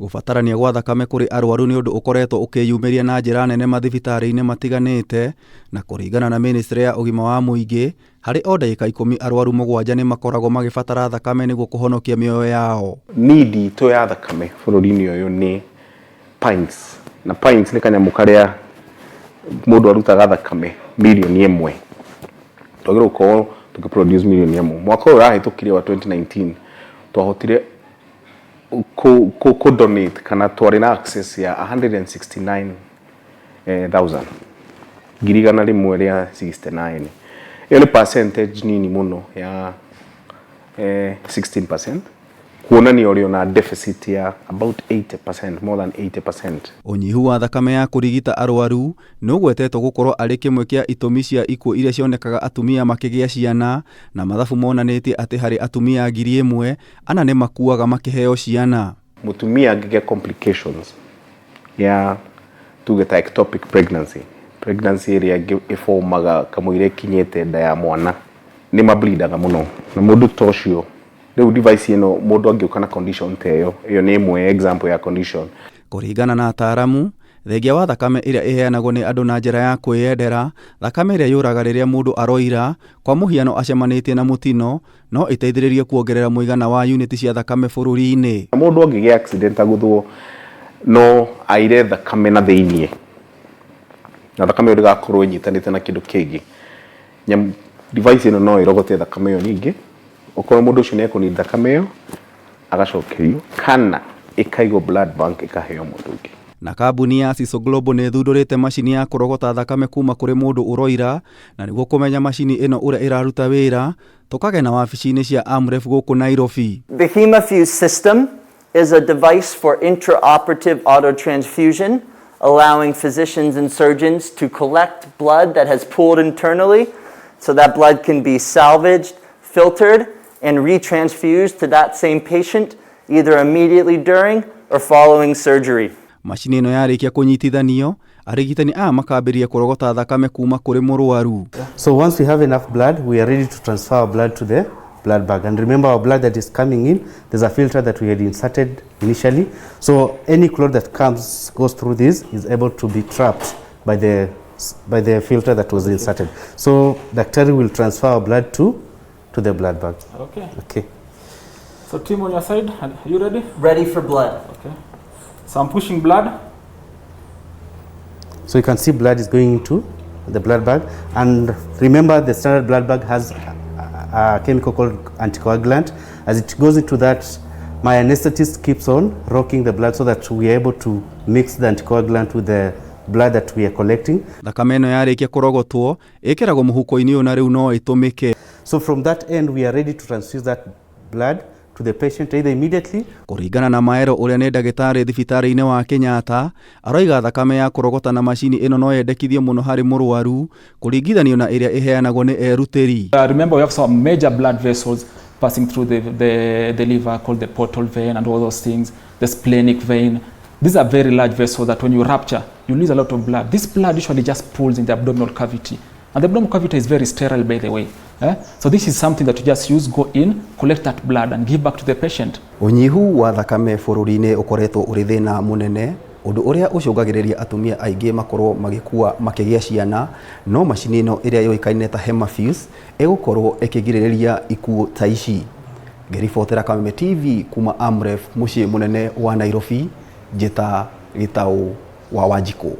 Gũbatarania gwa thakame kũrĩ arwaru nĩ ũndũ ũkoretwo ũkĩyumĩria na njĩra nene mathibitarĩ-inĩ matiganĩte, na kũringana na mĩnĩstrĩ ya ũgima wa mũingĩ, harĩ o ndagĩka 10 arwaru 7 nĩ makoragwo magĩbatara thakame nĩguo kũhonokia mĩoyo yao. Need itũ ya thakame bũrũri-inĩ ũyũ nĩ pints, na pints nĩ kanyamũ karĩa mũndũ arutaga thakame 1 million. Twagĩrĩirwo gũkorwo tũkĩ produce 1 million. Mwaka ũyũ ũrahĩtũkire wa 2019 twahotire ku donate kana twarĩ na access ya 169,000, 169,000. Ĩyo nĩ percentage nini mũno ya 16%, kuonania ũrĩ ona deficit ya about 80%, more than 80%. Ũnyihu wa thakame ya kũrigita arwaru nĩ ũgwetetwo gũkorwo arĩ kĩmwe kĩa itũmi cia ikuũ iria cionekaga atumia makĩgĩa ciana, na mathabu monanĩtie atĩ harĩ atumia 1,000, 4 nĩ makuaga makĩheo ciana. Mũtumia angĩgĩa complications ya tuge ta ectopic pregnancy, pregnancy ĩrĩa ĩbomaga kamũira ĩkinyĩte nda ya mwana, nĩ mableedaga mũno, na mũndũ ta ũcio rĩu device ĩno, mũndũ angĩũka na condition ta ĩyo, ĩyo nĩ ĩmwe example ya condition. Kũringana na ataaramu, thengia wa thakame ĩrĩa ĩheanagwo nĩ andũ na njĩra ya kwĩyendera, thakame ĩrĩa yũraga rĩrĩa mũndũ aroira, kwa mũhiano acemanĩtie na mũtino, no ĩteithĩrĩrie kuongerera mũigana wa uniti cia thakame bũrũri-inĩ. Mũndũ angĩgĩa accident agũthwo, no aire thakame na thĩiniĩ, na thakame ĩyo ndĩgakorwo ĩnyitanĩte na kĩndũ kĩngĩ. Device ĩno no ĩrogote thakame ĩyo, ningĩ okorwo mũndũ ũcio nĩ ekũneed thakame ĩyo agacokerio, kana ĩkaigwo blood bank ĩkaheo mũndũ ũngĩ. Na kambuni ya Siso Global nĩ ĩthundũrĩte macini ya kũrogota thakame kuma kũrĩ mũndũ ũroira, na nĩguo kũmenya macini ĩno ũrĩa ĩraruta wĩra, tũkagena wabici-inĩ cia Amref gũkũ Nairobi. The Hemafuse system is a device for intraoperative autotransfusion, allowing physicians and surgeons to collect blood that has pooled internally so that blood can be salvaged, filtered, and retransfused to that same patient either immediately during or following surgery. Macini ĩno yarĩkia kũnyitithanio, arigitani aya makambĩrĩria kũrogota thakame kuma kũrĩ mũrwaru. So once we have enough blood, we are ready to transfer our blood to the blood bag. And remember, our blood that is coming in, there's a filter that we had inserted initially. So any clot that comes, goes through this, is able to be trapped by the filter that was inserted. So Daktari will transfer our blood to the blood bag. Okay. Okay. So team on your side, are you ready? Ready for blood. Okay. So I'm pushing blood. So you can see blood is going into the blood bag. And remember, the standard blood bag has a chemical called anticoagulant. As it goes into that, my anesthetist keeps on rocking the blood so that we are able to mix the anticoagulant with the blood that we are collecting. Thakame ĩno yarĩkia kũrogotwo ĩkĩragwo mũhuko-inĩ ũyũ na rĩu no ĩtũmĩke. So from that end, we are ready to transfuse that blood to the patient either immediately Kũringana na Maero, ũrĩa nĩ ndagĩtarĩ thibitarĩ-inĩ wa Kenyatta, aroiga thakame ya kũrogota na macini ĩno no yendekithio mũno harĩ mũrwaru kũringithanio na ĩrĩa ĩheanagwo nĩ erutĩri. Remember, we have some major blood vessels passing through the liver called the portal vein and all those things, the splenic vein. These are very large vessels that when you rupture, you lose a lot of blood. This blood usually just pools in the abdominal cavity. And the abdominal cavity is very sterile, by the way. Eh? So this is something that you just use, go in, collect that blood and give back to the patient. Ũnyihu wa thakame bũrũri-inĩ ũkoretwo ũrĩ thĩna mũnene, ũndũ ũrĩa ũcũngagĩrĩria atumia aingĩ makorwo magĩkua makĩgĩa ciana, no macini ĩno ĩrĩa yũĩkaine ta Hemafuse ĩgũkorwo ĩkĩgirĩrĩria ikuũ ta ici. Ngĩribotera Kameme TV kuma Amref mũciĩ mũnene wa Nairobi, njĩta Gĩtaũ wa Wanjikũ.